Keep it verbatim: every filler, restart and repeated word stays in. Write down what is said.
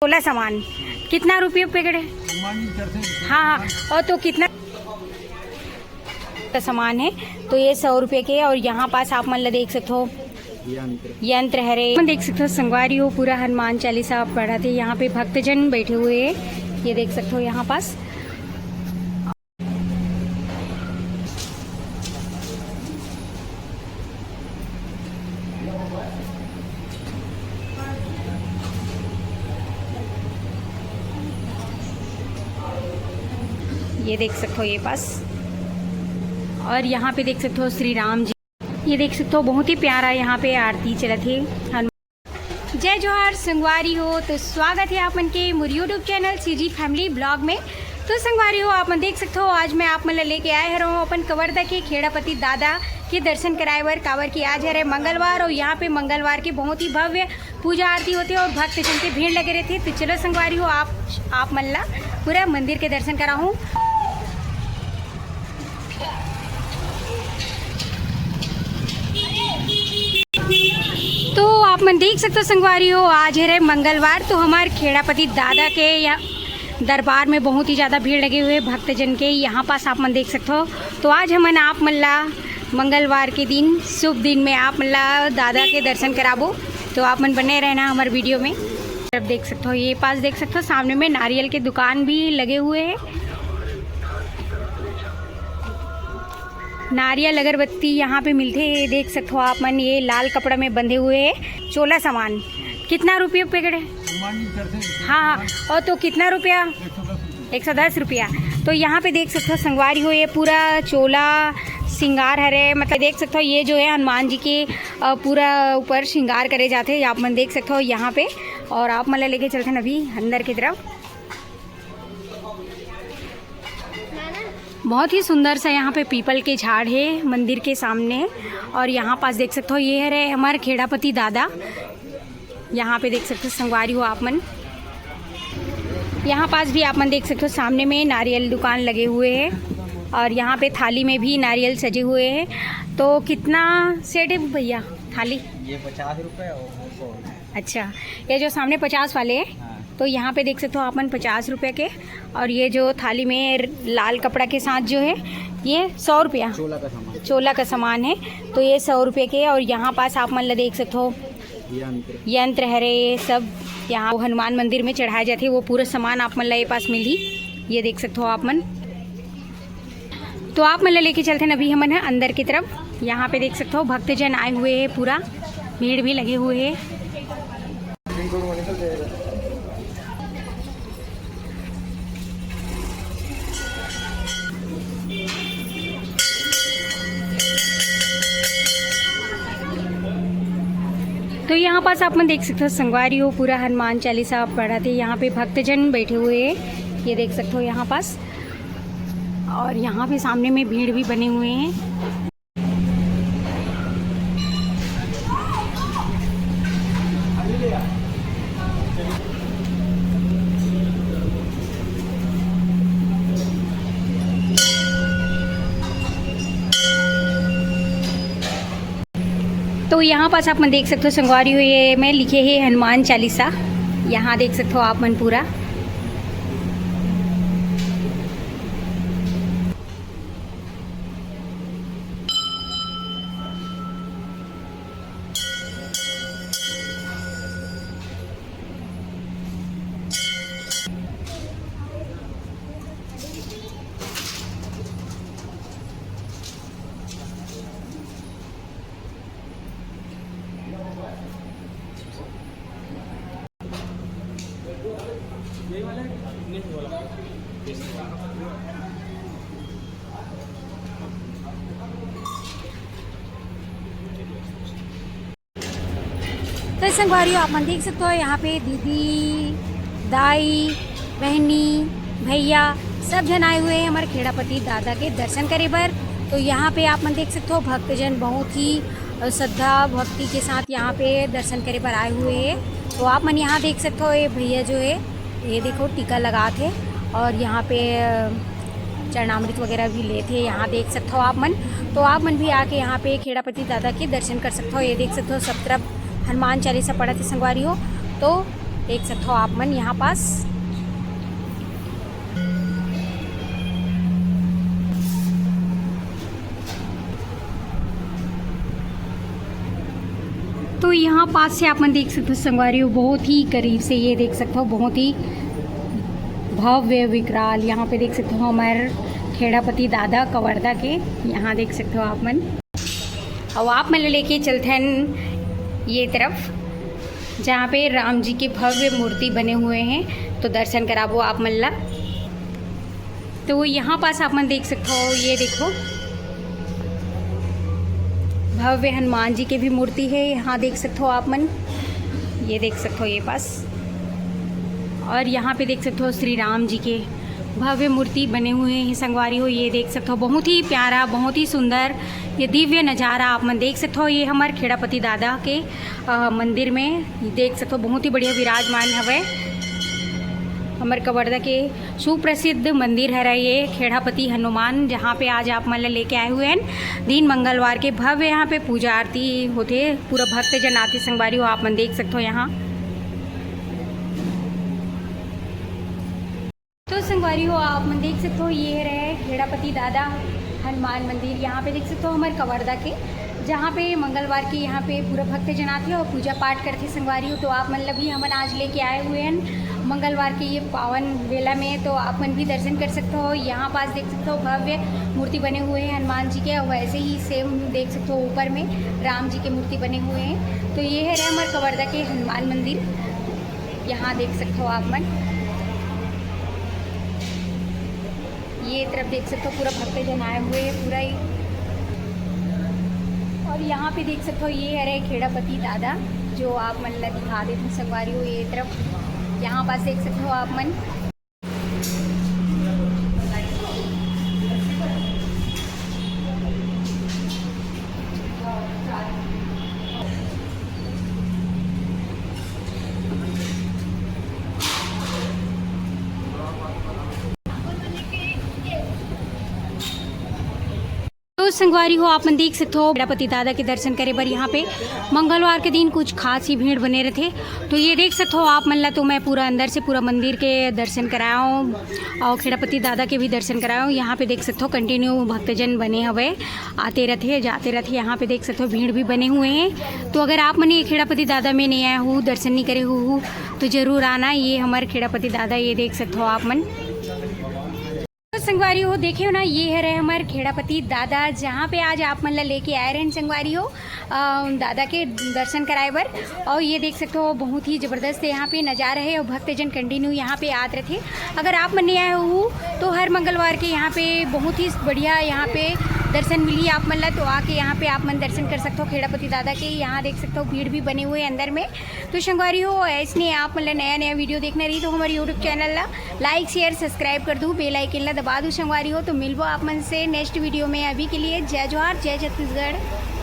सोलह सामान। कितना रुपये पैकेट है? हाँ, हाँ। और तो कितना का सामान है? तो ये सौ रुपये के। और यहाँ पास आप मन ला देख सकथो, यंत्र हरे। मन देख सकथो संगवारी हो, पूरा हनुमान चालीसा पढ़त हे। यहाँ पे भक्तजन बैठे हुए हैं, ये देख सकथो यहाँ पास। ये देख सकते हो ये पास। और यहाँ पे देख सकते हो श्री राम जी, ये देख सकते हो बहुत ही प्यारा यहाँ पे आरती चलत हे। जय जोहार संगवारी हो, तो स्वागत है आप मन के मोर YouTube channel CG family blog में। तो संगवारी हो, आप मन देख सकते हो आज मैं आप मन ला लेके आए हरव अपन कवर्धा के खेड़ापति दादा के दर्शन कराए बर, काबर कि आज हरे मंगलवार और यहाँ पे मंगलवार के बहुत ही भव्य पूजा आरती होथे और भक्तजन के भीड़ लगे रहथे। तो चलो संगवारी हो, आप आप मन ला पूरा मंदिर के दर्शन कराहूँ। तो आप मन देख सकते हो संगवारी हो, आज हरे मंगलवार, तो हमारे खेड़ापति दादा के यहाँ दरबार में बहुत ही ज़्यादा भीड़ लगे हुए हैं भक्तजन के। यहाँ पास आप मन देख सकते हो। तो आज हमन आप मन ला मंगलवार के दिन, शुभ दिन में आप मन ला दादा के दर्शन कराबो। तो आप मन बने रहना हमारे वीडियो में। अब देख सकते हो, ये पास देख सकते हो, सामने में नारियल के दुकान भी लगे हुए हैं। नारियल अगरबत्ती यहाँ पे मिलथे। ये देख सकते हो आप मन, ये लाल कपड़ा में बंधे हुए हैं। चोला सामान कितना रुपये पैकेट है? हाँ, हाँ। और तो कितना रुपया? एक सौ दस रुपया। तो यहाँ पे देख सकते हो संगवारी हो, ये पूरा चोला श्रृंगार हरे, मतलब देख सकते हो ये जो है हनुमान जी के, अ, पूरा ऊपर श्रृंगार करे जाते हैं, आप मन देख सकते हो यहाँ पे। और आप मन ला लेके चलते हैं अभी अंदर की तरफ। बहुत ही सुंदर सा यहाँ पे पीपल के झाड़ है मंदिर के सामने। और यहाँ पास देख सकते हो, ये हरे हमारे खेड़ापति दादा। यहाँ पे देख सकते हो संगवारी हो आप मन, यहाँ पास भी आप मन देख सकते हो, सामने में नारियल दुकान लगे हुए हैं और यहाँ पे थाली में भी नारियल सजे हुए हैं। तो कितना सेट है भैया थाली? ये पचास रुपये और वो सौ। अच्छा, ये जो सामने पचास वाले हैं, हाँ। तो यहाँ पे देख सकते हो आप मन पचास रुपये के, और ये जो थाली में लाल कपड़ा के साथ जो है, ये सौ रुपया चोला का सामान। चोला का सामान है। तो ये सौ रुपये के। और यहाँ पास आप मन ला देख सकते हो यंत्र। यंत्र हरे, ये सब यहाँ हनुमान मंदिर में चढ़ाए जाते, वो पूरा सामान आप मन ला ये पास मिली। ये देख सकते हो आप मन। तो आप मन ला लेके चलते हैं अभी हमन ह अंदर की तरफ। यहाँ पे देख सकते हो भक्तजन आए हुए हैं, पूरा भीड़ भी लगे हुए हैं। तो यहाँ पास आप मन देख सकते हो संगवारी हो, पूरा हनुमान चालीसा पढ़त हे। यहाँ पे भक्तजन बैठे हुए हैं, ये देख सकते हो यहाँ पास। और यहाँ पे सामने में भीड़ भी बने हुए हैं। तो यहाँ पास आप मन देख सकते हो संगवारी हो, ये में लिखे हे हनुमान चालीसा। यहाँ देख सकते हो आप मन पूरा। तो संगवारी हो, आप मन देख सकते हो यहाँ पे दीदी, दाई, बहनी, भैया सब झन आए हुए हैं हमारे खेड़ापति दादा के दर्शन करे बर। तो यहाँ पे आप मन देख सकते हो भक्तजन बहुत ही, अ, श्रद्धा भक्ति के साथ यहाँ पे दर्शन करे बर आए हुए हैं। तो आप मन यहाँ देख सकते हो ये भैया जो है, ये देखो टीका लगात हे और यहाँ पे, अ, चरणामृत वगैरह भी लेत हे, यहाँ देख सकते हो आप मन। तो आप मन भी आके यहाँ पे खेड़ापति दादा के दर्शन कर सकते हो। ये देख सकते हो सब तरफ हनुमान चालीसा पढ़त हे संगवारी हो। तो देख सकथो आप मन यहाँ पास। तो यहाँ पास से आप मन देख सकथो संगवारी हो, बहुत ही करीब से ये देख सकथो, बहुत ही भव्य विकराल। यहाँ पे देख सकथो हमर खेड़ापति दादा कवर्धा के, यहाँ देख सकथो आप मन। अब आप मन ल लेके चलथन ये तरफ, जहाँ पे राम जी की भव्य मूर्ति बने हुए हैं, तो दर्शन कराबो आप मन ला। तो यहाँ पास आप मन देख सकथो, ये देखो भव्य हनुमान जी के भी मूर्ति है, यहाँ देख सकथो आप मन, ये देख सकथो ये पास। और यहाँ पे देख सकथो श्री राम जी के भव्य मूर्ति बने हुए हैं संगवारी हो, ये देख सकथो बहुत ही प्यारा, बहुत ही सुंदर ये दिव्य नज़ारा आप मन देख सकथो। ये हमर खेड़ापति दादा के अ, मंदिर में देख सकथो बहुत ही बढ़िया विराजमान हवय। हमर कवर्धा के सुप्रसिद्ध मंदिर हरय ये खेड़ापति हनुमान, जहाँ पे आज आप मन ला लेके आए हुए हैं। दिन मंगलवार के भव्य यहाँ पे पूजा आरती होथे, पूरा भक्तजन आथे संगवारी हो, आप मन देख सकथो यहाँ। तो संगवारी हो, आप मन देख सकथो ये हरय खेड़ापति दादा हनुमान मंदिर। यहाँ पे देख सकथो हमर कवर्धा के, जहाँ पे मंगलवार के यहाँ पे पूरा भक्तजन आथे और पूजा पाठ करथे संगवारी हो। तो आप मन ला भी हमन आज लेके आए हुए हैं मंगलवार के ये पावन बेला में, तो आप मन भी दर्शन कर सकथो। यहाँ पास देख सकथो भव्य मूर्ति बने हुए हैं हनुमान जी के, और वैसे ही सेम देख सकथो ऊपर में राम जी के मूर्ति बने हुए हैं। तो ये हरय हमर कवर्धा के हनुमान मंदिर, यहाँ देख सकथो आप मन, ये तरफ देख सकथो पूरा भक्तजन आए हुए हैं पूरा ही। और यहाँ पे देख सकथो ये हरय खेड़ापति दादा, जो आप मन ला दिखा देथों संगवारी हो, ये तरफ यहाँ पास देख सकथो आप मन। तो संगवारी हो, आप मन देख सकथो खेड़ापति दादा के दर्शन करे बर यहाँ पे मंगलवार के दिन कुछ खास ही भीड़ बने रथे। तो ये देख सकथो आप मन ला, तो मैं पूरा अंदर से पूरा मंदिर के दर्शन कराया हूँ और खेड़ापति दादा के भी दर्शन कराया हूँ। यहाँ पे देख सकथो कंटिन्यू भक्तजन बने हवे, आते रथे जाते रथे। यहाँ पे देख सकथो भीड़ भी बने हुए हैं। तो अगर आप मन ये खेड़ापति दादा में नहीं आए हो, दर्शन नहीं करे हो, तो जरूर आना। ये हमर खेड़ापति दादा, ये देख सकथो आप मन। तो संगवारी हो, देखे हो ना, ये हरय हमर खेड़ापति दादा, जहाँ पे आज आप मन ला लेके आए रहेन संगवारी हो, अ, दादा के दर्शन कराए बर। और ये देख सकथो बहुत ही जबरदस्त यहाँ पे नज़ारा है और भक्तजन कंटिन्यू यहाँ पे आत रथे। अगर आप मन नहीं आए हो तो हर मंगलवार के यहाँ पे बहुत ही बढ़िया यहाँ पे दर्शन मिली आप मन ला, तो आके यहाँ पे आप मन दर्शन कर सकथो खेड़ापति दादा के। यहाँ देख सकथो भीड़ भी बने हुए हैं अंदर में। तो संगवारी हो, ऐसने आप मन ला नया नया वीडियो देखना रही तो हमर YouTube चैनल ला like, share, subscribe कर दू, बेल आइकन ला दबा दू संगवारी हो। तो मिलबो आप मन से नेक्स्ट वीडियो में। अभी के लिए जय जोहार, जय छत्तीसगढ़।